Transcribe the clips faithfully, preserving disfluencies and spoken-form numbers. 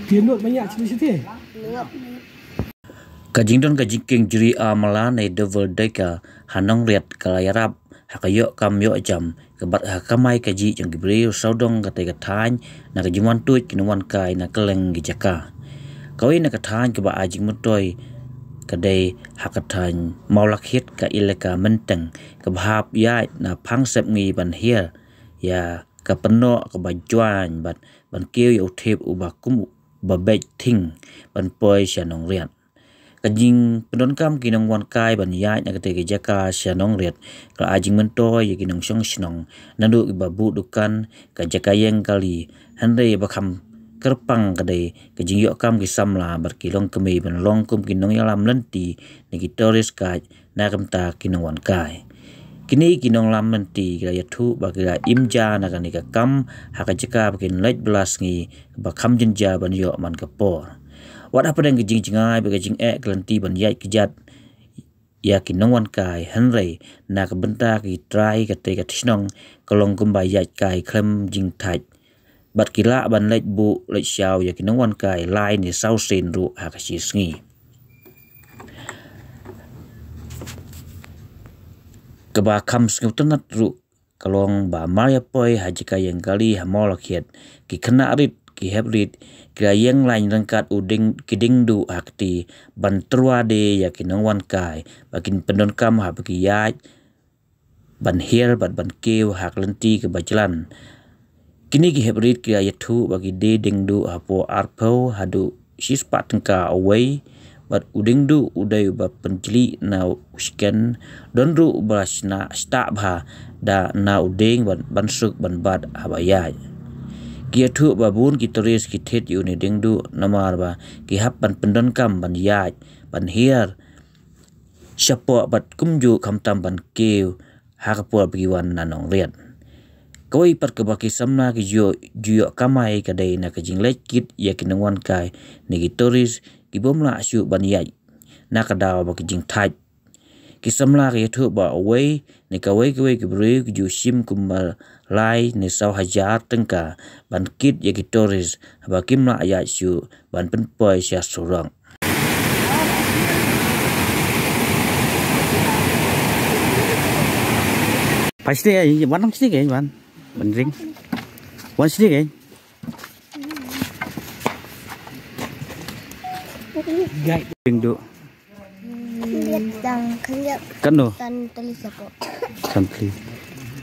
Phi nud ma ïa chini siti. Ka jingdon ka jingkieng jri amala ne double decker ha Nongriat ka la ïarap ha ka ïoh kam ïoh jam ka bad ha ka kamai kajih jong ki briew sawdong katei ka thaiñ na ka jingwan tuid ki nongwan kai na kylleng ki jaka. Kawei na ka thaiñ kaba ai jingmyntoi ka dei ha ka thaiñ Mawlakhiat ka elaka Mynteng kaba hap ïaid na Phangsepngi ban hiar ïa ka pynnoh kaba juain bad ban kiew ïa u thep uba kum uba beit thing ban poi sha Nongriat. Ka jingpyndonkam ki nongwan kai ban ïaid na katei ka jaka sha Nongriat ka la ai jingmyntoi ïa ki nongshong shnong naduh kiba buh dukan, ka jaka ïeng kali, hynrei ba kham kyrpang ka dei ka jingïoh kam ki samla bad ki longkmie ban long kum ki nongïalam lynti ne ki tourist guide na ka bynta ki nongwan kai. Kine ki nonglam lynti ki la ïathuh ba ki la im ja na kane ka kam ha ka jaka ba kin leit bylla sngi ba kham jynjar ban ïoh man ka por. Wat hapdeng ka jingjngai bad ka jingeh ka lynti ban ïaid kjat ïa ki nongwan kai, hynrei na ka bynta ki trai katei ka shnong ka long kumba ïaid kai khlem jingthait bad ki lah ban leit buh leit shaw ïa ki nongwan kai lai ne saw sien ruh ha ka shi sngi. Kaba kham sngewtynnat ruh ka long ba mar ïa poi ha jaka ïeng kali ha Mawlakhiat, ki khynnah rit, ki hep rit ki la ïeng lain ryngkat u dieng, ki dieng duh ha kti ban tyrwa de ïa ki nongwan kai ba kin pyndonkam haba ki ïaid ban hiar bad ban kiew ha ka lynti kaba jlan. Kine ki hep rit ki la ïathuh ba ki die dieng duh hapoh arphew haduh shispah tyngka uwei bad u dieng duh u dei uba pynjlih na u shken, don ruh uba shna shtah bha da na u dieng ban, ban suk ban bat haba ïaid. Ki ïathuh ba bun ki tourist ki thied ïa une dieng duh namar ba ki hap ban pyndonkam ban ïaid ban hiar shapoh bad kumjuh khamtam ban kiew ha ka por ba ki wan na Nongriat. Kawei pat kaba ki samla ki ju ïoh kamai ka dei na ka jingleit kit ïa ki nongwan kai ne ki tourist ki bym lah shuh ban ïaid na ka daw ba ki jingthait. Ki samla ki ïathuh ba uwei ne kawei kawei ki briew ki ju shim kumba lai ne saw hajar tyngka ban kit ïa ki tourist haba kim lah ïaid shuh ban pynpoi sha surok. Phai sini ai, wan nang sini ai, wan. Ban ring. Wan sini ai. Dieng duh. Dang khyndiat. Katno? San tylli shapoh. San tylli.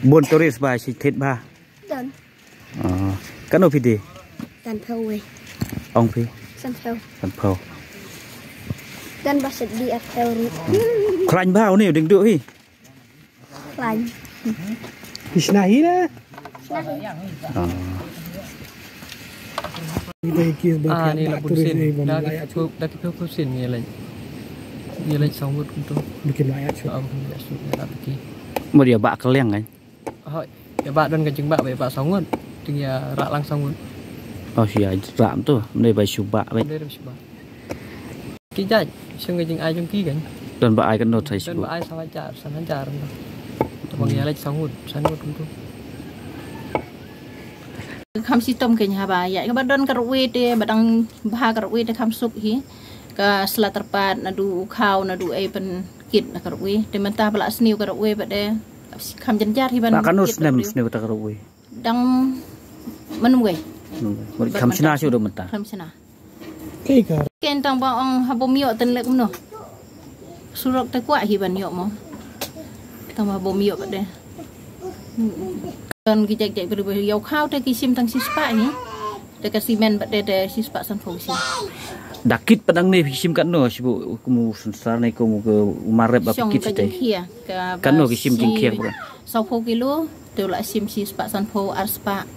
Bun tourist ba shi thied ba. Don. Ah, katno phi die? Sanphew wei. Ong phi? Sanphew. Sanphew. Don ba shet die arphew ruh. Khlaiñ ba une dieng duh hi. Khlaiñ. Phi shna hi na? Shna hi. Ah. Ïa ki ba Ah, ki ni ba la bun tourist sien. Ni ba Da la ki ïa phew, da ki phew phew sien ngi leit. Ngi leit saw ngut kumto. Ba ki la ïa shu. Ah, ba ki la ïa shu, ïa la ba ki. Mut ïa ba ka liang kan? Hoi, ïa ba don ka jingbah, ba ïa ba saw ngut. Te ïa rah lang saw ngut. Oh, ïa rah tu. Mending ba shu ba, ba. Mending ba shu ba. Ki jait, shu ka jingai jong ki kan. Don ba ai katno thai shu. Don ba ai saw hajar, san hajar. Te ba ïa leit saw ngut, saw ngut tu. Kham shitom kein haba ïa kaba don ka ruwei te ba dang bha ka ruwei te kham suk hi. Ka sla tyrpad naduh u khaw naduh ei pynkit na ka ruwei. Te mynta ba la sniew ka ruwei ba de kham jynjar hi ban. Ba katno snem sniew ta ka ruwei? Dang mynwei. Mynwei. Kham shna shu ruh mynta. Kham shna. Kein tang ba ong haba ym ïoh te leh kumno. Surok te kwah hi ban ïoh mo. Tang ba ym ïoh ba de. Don ki jait jait beri beri ïa u khaw te ki shim tang shispah hi. Te ka simen ba de te shispah sanphew ki shim. Da kit pat nangne phi shim katno shu kum u synsar ne kum u marep ba kit te. Shong ka jingkhia. Katno ki shim jingkhia ba. Sawphew kilo te u la shim shispah sanphew arspah.